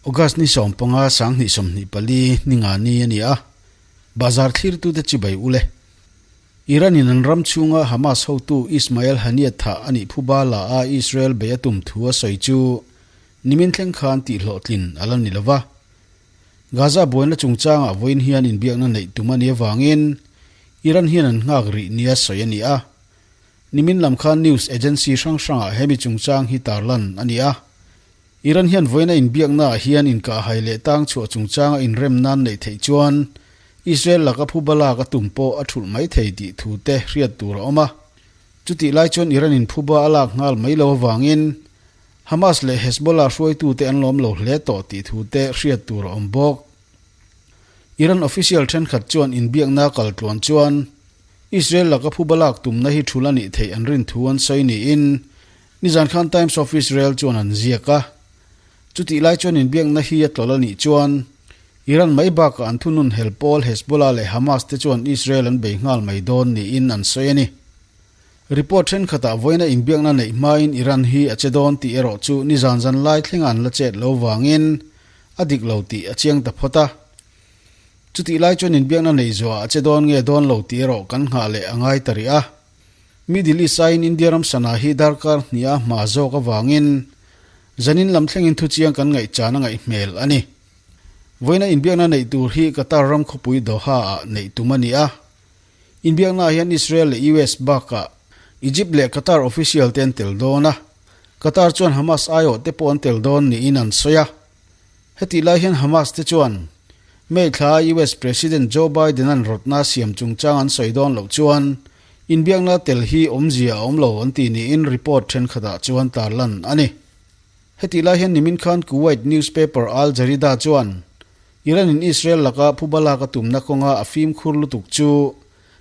August ni 15 2024 ninga ni ani a. Bazar thlir tu te chibai ule. Iran in an ram chunga Hamas hotu Ismail Haniyeh tha ani phuba la a Israel beyatum thua soi chu nimin thleng khan ti hlotlin ala ni lova. Gaza buaina chungchanga voin hian in biakna nei tumani awangin Iran hian an ngak ri nia soi ani a. Nimin lam khan news agency hrang hranga hemi chungchang hi tarlan ani a. Iran hian voina in biakna hian in ka hai le tang chu chungchanga in rem nan nei thei chuan Israel laka phubala ka tumpo a thul mai thei ti thu te hriat tur a awma. Chuti lai chuan Iran in phuba alak ngal mai lo awangin Hamas le Hezbollah hruaitu te an lawm lo hle tawh tih thu te hriat tur a awm bawk. Iran official thenkhat chuan in biakna kal tluan chuan Israel laka phubalak tumna hi thul ani thei an rin thu an sawi niin nizan khan Times of Israel chuan an ziak a. Chuti lai chuan in biakna hi a tlawlh ani chuan Iran mai baka an thunun helpawl Hezbollah leh Hamas te chuan Israel an bei nghal mai dawn niin an sawi ani. Report thenkhatah voina in biakna nei hmain Iran hi a che dawn tih erawh chu ni zan zan lai thlenga an la chet lo wangin a dik lo tih a chiang ta phawt a. Chuti lai chuan in biakna nei zuah a che dawn nge dawn lo tih erawh kan nghah leh a ngai ta rih a. Middle East aiin India ram sana hi darkar hnih a hma zawk awangin zanin lam thlengin thu chiang kan ngaih chan a ngaih hmel ani. Voina in biakna nei tur hi Qatar ram khawpui Doha ah neih tum ani a. In biakna hian Israel leh US bakah Egypt leh Qatar official te an tel dawn a. Qatar chuan Hamas aiawh te pawh an tel dawn niin an sawi a. Heti lai hian Hamas te chuan May thla US President Joe Biden an rawtna siam chungchang an sawi dawn loh chuan in biakna tel hi awmzia a awm lo an ti niin report thenkhatah chuan tarlan ani. Heti lai hian nimin khan Kuwait newspaper Al Jarida chuan Iran in Israel laka phubala ka tumna kawnga a fim khur lutuk chu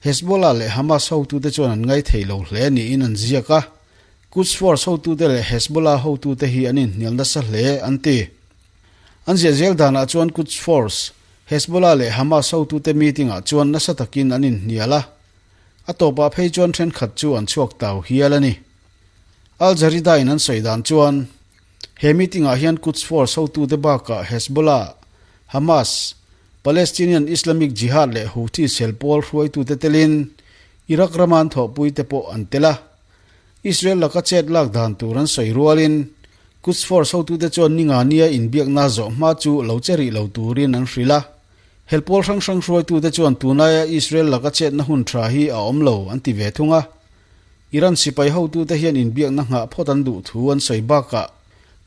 Hezbollah leh Hamas hotu te chuan an ngai thei lo hle niin an ziak a. Quds Force hotu te leh Hezbollah hotu te hi an inhnial nasa hle an ti. An ziah zel danah chuan Quds Force, Hezbollah leh Hamas hotu te meeting ah chuan nasa takin an inhnial a. A tawpah phei chuan thenkhat chu an chhuak tau hial a ni. Al Jarida in an sawi dan chuan he meeting ah hian Quds Force hotu te bakah Hezbollah, Hamas, Palestinian Islamic Jihad leh Houthi selpawl hruaitu te telin Iraq raman thawhpui te pawh an tel a. Israel laka chet lak dan tur an sawi rualin Quds Force hotu te chuan ninga nia inbiakna zawh hma chu lo che rih lo turin an hrilh a. Helpawl hrang hrang hruaitu te chuan tunaia Israel laka chetna hun tha hi a awm lo an ti ve thung a. Iran sipai hotu te hian inbiakna nghah phawt an duh thu an sawi bakah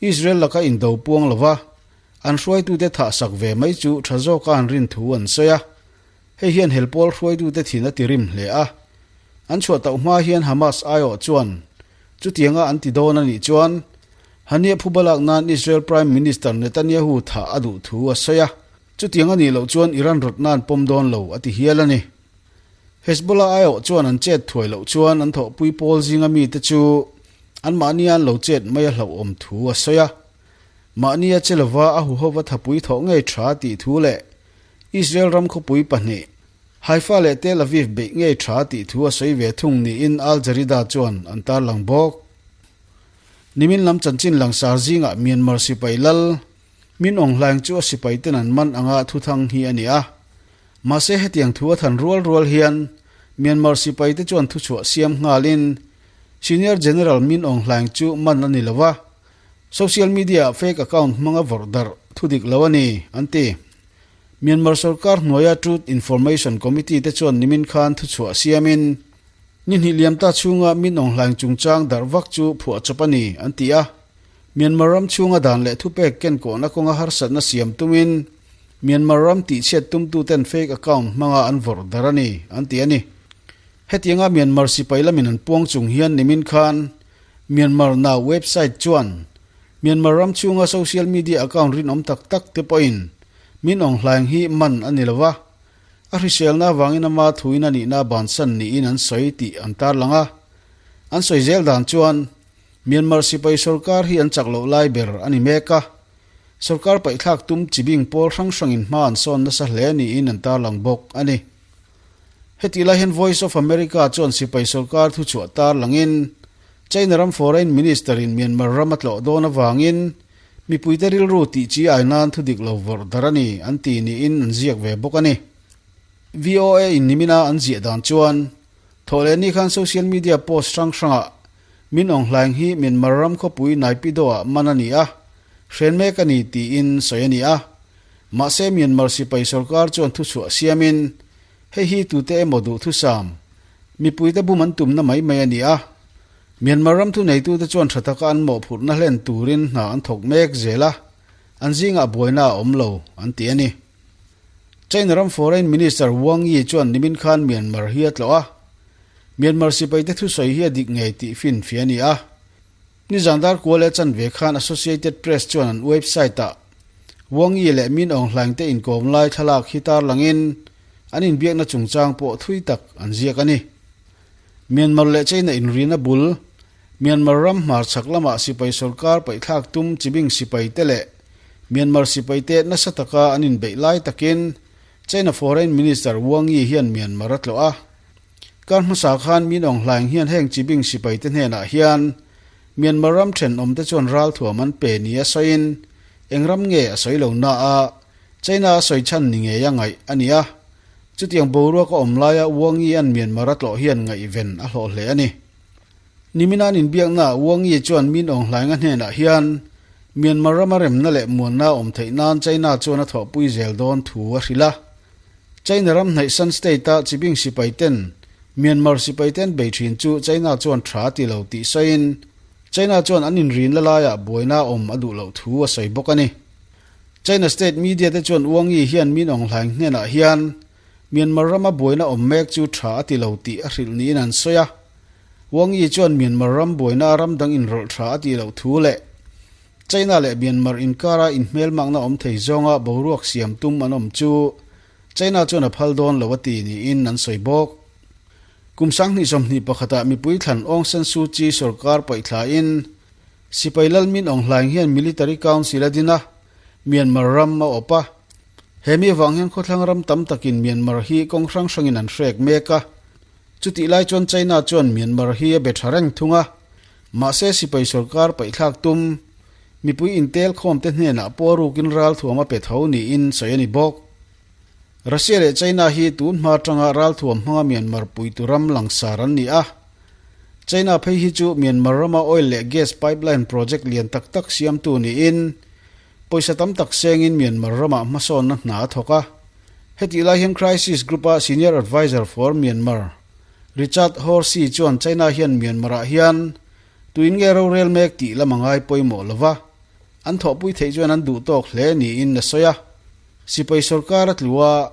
Israel laka indo puang lova an hruaitu te thah sak ve mai chu tha zawka an rin thu an sawi a. Hei hian helpawl hruaitu te thin a ti rim hle a. An chhuah tauh hma hian Hamas aiawh chuan chutianga an ti dawn anih chuan Haniyeh phubalak nan Israel Prime Minister Netanyahu thah a duh thu a sawi a. Chutiang anih loh chuan Iran rawtna an pawm dawn lo a ti hial ani. Hezbollah aiawh chuan an chet thuai loh chuan an thawhpui pawl zinga mi te chu an mahni an lo chet mai a hlauhawm thu a sawi a. Mahni a che lova a huhova thapui thawh ngei tha tih thu leh Israel ram khawpui pahnih Haifa leh Tel Aviv beih ngei tha tih thu a sawi ve thung niin Al Jarida chuan an tarlang bawk. Nimin lam chanchin langsar zingah Myanmar sipai lal Min Aung Hlaing chu a sipai ten an man anga thu thang hi ani a. Mahse hetiang thu a than rual rual hian Myanmar sipai te chuan thu chhuah siam nghalin Senior General Min Aung Hlaing chu man ani lova. Social media fake account hmanga vawrh darh thu dik lo ani an ti. Myanmar sarkar hnuaia Truth Information Committee te chuan nimin khan thu chhuah siamin ni hnih liam ta chhunga Min Aung Hlaing chungchang darh vak chu phuah chawp ani an ti a. Myanmar ram chhunga dan leh thupek ken kawhna kawnga harsatna siam tumin Myanmar ram tihchhiat tumtu ten fake account hmanga an vawrh darh ani an ti ani. Hetianga Myanmar sipai lamin an puang chung hian nimin khan Myanmar Now website chuan Myanmar ram chhunga social media account rinawm tak tak te pawhin Min Aung Hlaing hi man ani lova. A hriselna awangin ama thuin anihna bansan niin an sawi tih an tarlang a. An sawi zel dan chuan Myanmar sipai sarkar hi an chak loh lai ber ani mek a. Sarkar paihthlak tum chibing pawl hrang hrangin hma an sawn nasa hle niin an tarlang bawk ani. Heti lai hian Voice of America chuan sipai sarkar thu chhuah tarlangin China ram Foreign Minister in Myanmar ram a tlawh dawn awangin Mipuite rilru tih chi ai nan thu dik lo vawrh darh a ni an ti niin an ziak ve bawk a ni. VOA in nimina an ziah dan chuan Thawhlehni khan social media post hrang hrangah Min Aung Hlaing hi Myanmar ram khawpui Naypyidaw-ah man a ni a, hren mek a ni tiin sawi a ni a. Mahse Myanmar sipai sorkar chuan thuchhuah siamin hei hi tute emaw duhthusam, mipuite bum an tumna mai mai a ni a. Myanmar ram thuneitute chuan tha taka an mawhphurhna hlen turin hna an thawk mek zel a, an zingah buaina a awm lo, an ti a ni. China ram Foreign Minister Wang Yi chuan nimin khan Myanmar hi a tlawh a, Myanmar sipaite thusawi hi a dik ngei tih finfiah a ni a. Nizan dar kual leh chanve khan Associated Press chuan an website-ah Wang Yi leh Min Aung Hlaing te inkawm lai thlalak hi tarlangin an inbiakna chungchang pawh thui tak an ziak a ni. Myanmar leh China inrina bul, Myanmar ram hmarchhak lamah sipai sorkar paihthlak tum chibing sipaite leh Myanmar sipaite nasa taka an inbeih lai takin China Foreign Minister Wang Yi hian Myanmar a tlawh a. Kar hmasa khan Min Aung Hlaing hian heng chibing sipaite hnenah hian Myanmar ram thenawmte chuan ralthuam an pe nia sawiin eng ram nge a sawi lo na a, China a sawi chhan ni ngei a ngaih a ni a. Chutiang boruak a awm laia Wang Yi an Myanmar a tlawh hian ngaihven a hlawh hle a ni. Nimina an inbiaknaah Wang Yi chuan Min Aung Hlaing a hnenah hian Myanmar rama remna leh muanna a awm theih nan China chuan a thawhpui zel dawn thu a hrilh a. China ram hnaih Shan State-a chibing sipai ten Myanmar sipai te an bei thin chu China chuan tha a ti lo tih sawiin China chuan an inrin la laiah buaina a awm a duh loh thu a sawi bawk a ni. China state media te chuan Wang Yi hian Min Aung Hlaing hnenah hian Myanmar rama buaina awm mek chu tha a ti lo tih a hrilh niin an sawi a. Wang Yi chuan Myanmar ram buaina a ram dang inrawlh tha a tih loh thu leh China leh Myanmar inkara inhmelmakna awm thei zawnga boruak siam tum an awm chu China chuan a phal dawn lo a ti niin an sawi bawk. Kum 2021 ah mipui thlan Aung San Suu Kyi sorkar paihthlain Sipai Lal Min Aung Hlaing hian Military Council a din a, Myanmar ram a awp a. He mi avang hian khawthlang ram tam takin Myanmar hi kawng hrang hrangin an hrek mek a. Chutih lai chuan China chuan Myanmar hi a be tha reng thung a. Mahse sipai sorkar paihthlak tum mipui intel khawmte hnenah pawh rukin ralthuam a pe tho niin sawi a ni bawk. Russia leh China hi tun hma atanga ralthuam hmanga Myanmar puitu ram langsar an ni a. China phei hi chu Myanmar rama oil leh gas pipeline project lian tak tak siamtu niin Pawisa tam tak sengin Myanmar ramah hmasawnna hna a thawk a. Hetih lai hian Crisis Group-a Senior Adviser for Myanmar, Richard Horsey chuan China hian Myanmar-ah hian tuin nge rorel mek tih lam a ngai pawimawh lo va, an thawhpui theih chuan an duh tawk hle niin a sawi a. Sipai sorkar a tlu a,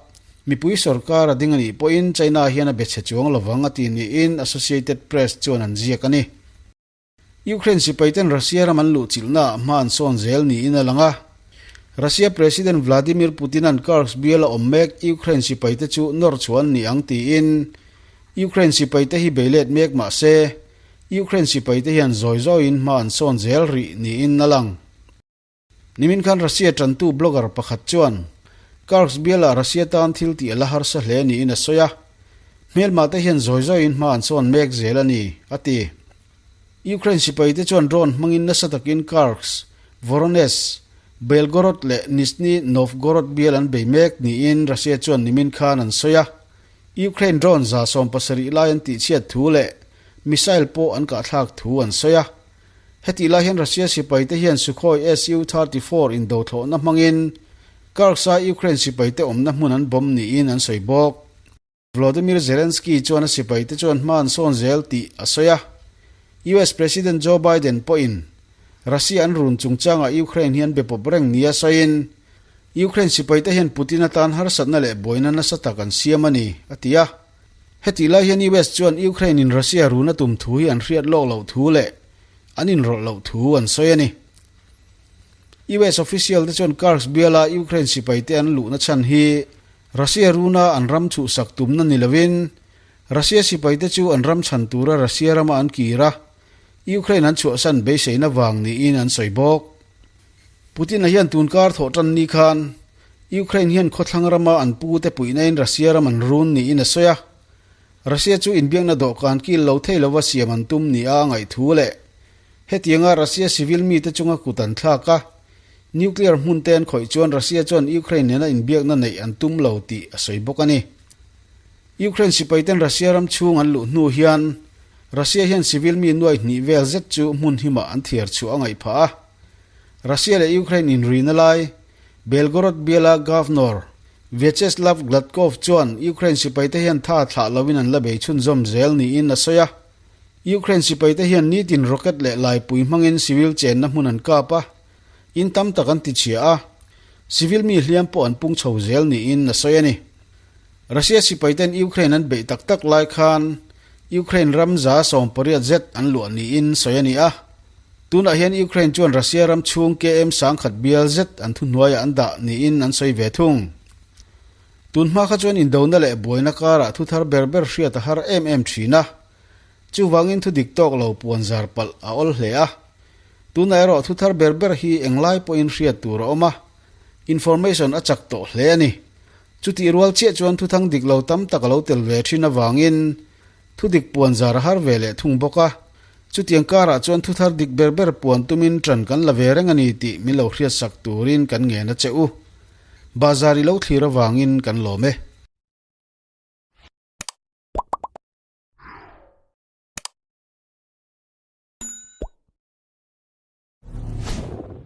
mipui sorkar a ding a nih pawhin China hian a be chhe chuang lovang a ti niin Associated Press chuan an ziak a ni. Ukraine sipaiten Russia ram an luhchilhnaah hma an sawn zel niin a lang a. Russia President Vladimir Putin-a'n Kursk bial a awm mek Ukraine sipaite chu nawr chhuah an ni ang tiin Ukraine sipaite hi bei let mek mah se Ukraine sipaite hian zawi zawiin hma an sawn zel rih niin a lang. Nimin khan Russia tantu blogger pakhat chuan Kursk bialah Russia tan thil tih a la harsa hle niin a sawi a, hmelmah te hian zawi zawiin hma an sawn mek zel a ni, a ti. Ukraine sipaite chuan drone hmangin nasa takin Kursk, Voronezh, Belgorod leh Nizhny Novgorod bial an bei mek niin Russia chuan nimin khan an sawi a. Ukraine drone 70 lai an tihchhiat thu leh missile pawh an kahthlak thu an sawi a. Hetih lai hian Russia sipaite hian Sukhoi Su-34 indothlawhna hmangin Kursk-a Ukraine sipaite awmna hmun an bomb niin an sawi bawk. Volodymyr Zelensky chuan a sipaite chuan hma an sawn zel tih a sawi a. US President Joe Biden pawhin Russia an run chungchangah Ukraine hi an be pawp reng nia sawiin Ukraine sipaite hian Putin atan harsatna leh buaina nasa tak an siam a ni, a ti a. Hetih lai hian US chuan Ukraine in Russia run a tum thu hi an hriat lawk loh thu leh an inrawlh loh thu an sawi a ni. US official te chuan Kursk biala Ukraine sipai te an luhna chhan hi Russia runa an ram chhuhsak tumna ni lovin Russia sipai te chu an ram chhan tura Russia rama an kir a, Ukraine an chhuahsan beiseina vang niin an sawi bawk. Putin-a hian tunkar thawh tan ni khan Ukraine hian khawthlang rama an pute puihnain Russia ram an run niin a sawi a. Russia chu inbiakna dawhkan kil lo thei lova siam an tum nia a ngaih thu leh hetianga Russia civil mite chunga kut an thlak a. Nuclear hmun te an khawih chuan Russia chuan Ukraine nena inbiakna neih an tum lo tih a sawi bawk a ni. Ukraine sipaiten Russia ram chhung an luh hnu hian Russia hian civil mi nuai hnih vel zet chu hmun himah an thiar chhuah a ngaih phah a. Russia leh Ukraine inrina lai Belgorod biala Governor Vyacheslav Gladkov chuan Ukraine sipaite hian tha thlah loin an la bei chhunzawm zel niin a sawi a. Ukraine sipaite hian nitin rocket leh laipui hmangin civil chenna hmun an kap a, in tam tak an tichhia a, civil mi hliam pawh an pung chho zel niin a sawi a ni. Russia sipaiten Ukraine an beih tak tak lai khan Ukraine ram 80% zet an luah niin sawi a ni a. Tunah hian Ukraine chuan Russia ram chhung KM 10,000 bial zet an thuhnuaiah an dah niin an sawi ve thung. Tun hma kha chuan indona leh buaina karah thu thar ber ber hriat a har em em thin a. Chuvangin thu dik tawk lo puan zar palh a awl hle a. Tunah erawh thu thar ber ber hi englai pawhin hriat tur a awm a, information a chak tawh hle a ni. Chutih rual chiah chuan thu thang dik lo tam tak a lo tel ve thin avangin thu dik puan zar a har ve leh thung bawk a. Chutiang karah chuan thu thar dik ber ber puan tumin ṭan kan la ve reng a ni tih min lo hriatsak turin kan ngen a che u. Bazar i lo thlir avangin kan lawm e.